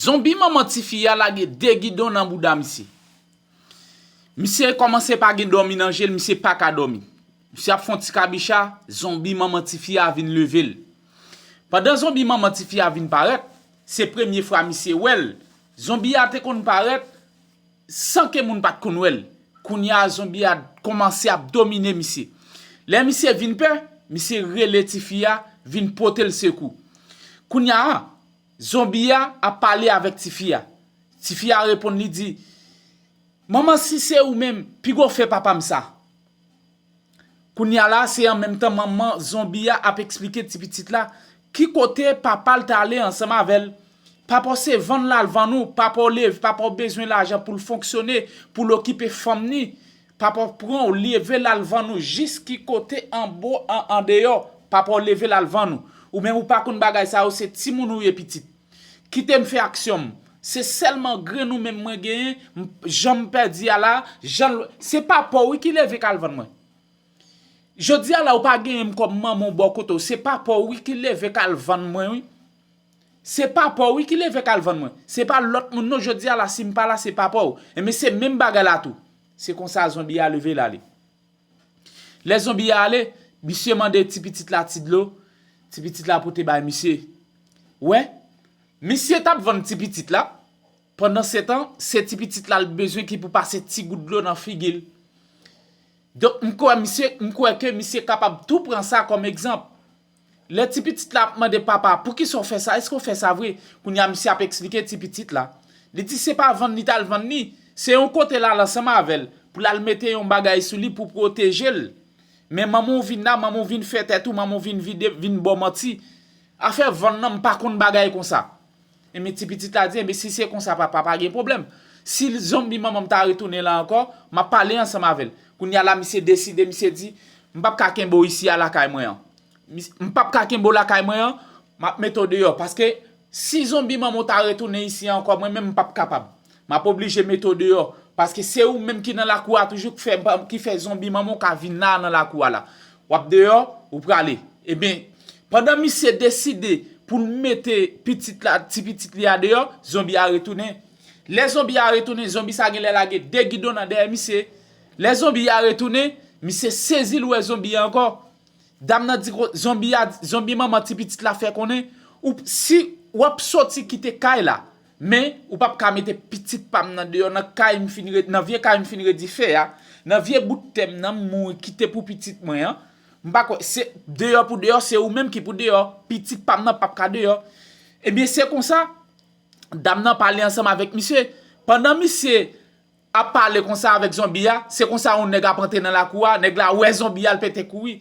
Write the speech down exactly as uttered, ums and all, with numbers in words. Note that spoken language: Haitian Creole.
Zonbi manman tifi a lage de gidon nan bouda misye. Misye kòmanse pa gen dòmi nan je l, misye pa ka dòmi. Misye ap fè yon ti kabicha, zonbi manman tifi a vin leve l. Pandan zonbi manman tifi a vin parèt, se premye fwa misye wè l. Zonbi a te konn parèt san ke moun pa t konn wè l. Kounye a, zonbi a kòmanse ap domine misye. Lè misye vin pè, misye rele tifi a vin pote l sekou. Kounye a, zonbi a ap pale avèk tifi a. Tifi a reponn li di, "Manman, si se ou menm, piga w fè papa m sa." Kounye a la, se an menm tan manman zonbi a ap eksplike ti pitit la ki kote papa l t ale ansanm avè l. Papa w se vann l al vann ou, papa w leve, papa w bezwen lajan pou l fonksyone, pou l okipe fanm ni. Papa w pran w, leve l al vann ou jis ki kote anbo an, andeyò. Papa w leve l al vann ou. Ou menm ou pa konn bagay sa yo, se timoun ou ye pitit. Kite m fè aksyon m. Se sèlman grenn ou menm mwen genyen, m, jan m pèdi a la, jan l, se papa w wi ki leve k al vann mwen. Jodi a la ou pa genyen m kòm manman w bò kote w, se papa w wi ki leve k al vann mwen wi. Se papa w wi ki leve k al vann mwen. Se pa lòt moun non, jodi a la si m pa la se papa w. Enben se menm bagay la tou. Se konsa zonbi a leve l ale. Lè zonbi a ale, misye mande ti pitit la ti dlo, ti pitit la pote bay misye. Wè, misye t ap vann ti pitit la, pandan se tan, se ti pitit la l bezwen ki pou pase ti gout dlo nan figi l. Donk, m kwè misye, m kwè ke misye kapab tou pran sa kòm egzanp. Lè ti pitit la ap mande papa, "Poukisa w fè sa? Èske w fè sa vre?" Kounye a, misye ap eksplike ti pitit la. Li di se pa vann li t al vann li, se yon kote l al ansanm avè l, pou l al mete yon bagay sou li pou pwoteje l. Men manman w vin la, manman w vin fè tèt ou, manman w vin vide, vin ba w manti. Afè vann nan, m pa konn bagay konsa. Enben, ti pitit la di, "Enben, si se konsa, papa, pa gen pwoblèm. Si zonbi manman m ta retounen la ankò, m ap pale ansanm avè l." Kounye a la, misye deside, misye di, "M p ap ka kenbe w isi a lakay mwen an. M p ap ka kenbe w lakay mwen an, m ap mete w deyò. Paske si zonbi manman w ta retounen isi a ankò, mwen menm m p ap kapab. M ap oblije mete w deyò. Paske se ou menm ki nan lakou a toujou ki fè, ki fè zonbi manman w ka vin la nan lakou a la. W ap deyò, ou prale." Ebyen, pandan misye deside pou l mete pitit la, ti pitit li a deyò, zonbi a retounen. Lè zonbi a retounen, zonbi sa genlè lage de gidon nan dèyè misye. Lè zonbi a retounen, misye sezi l wè zonbi a ankò. Dam nan di ko-, zonbi a, zonbi manman ti pitit la fè konnen, ou, si w ap soti kite kay la, men ou p ap ka mete pitit pa m nan deyò nan kay m fin re-, nan vye kay m fin redi fè a, nan vye bout tè m nan m mouri kite pou pitit mwen an. M pa kwè, se deyò pou deyò, se ou menm ki pou deyò, pitit pa m nan p ap ka deyò. Ebyen, se konsa, dam nan pale ansanm avèk misye. Pandan misye ap pale konsa avèk zonbi a, se konsa yon nèg ap antre nan lakou a, nèg la wè zonbi a, l pete kouri.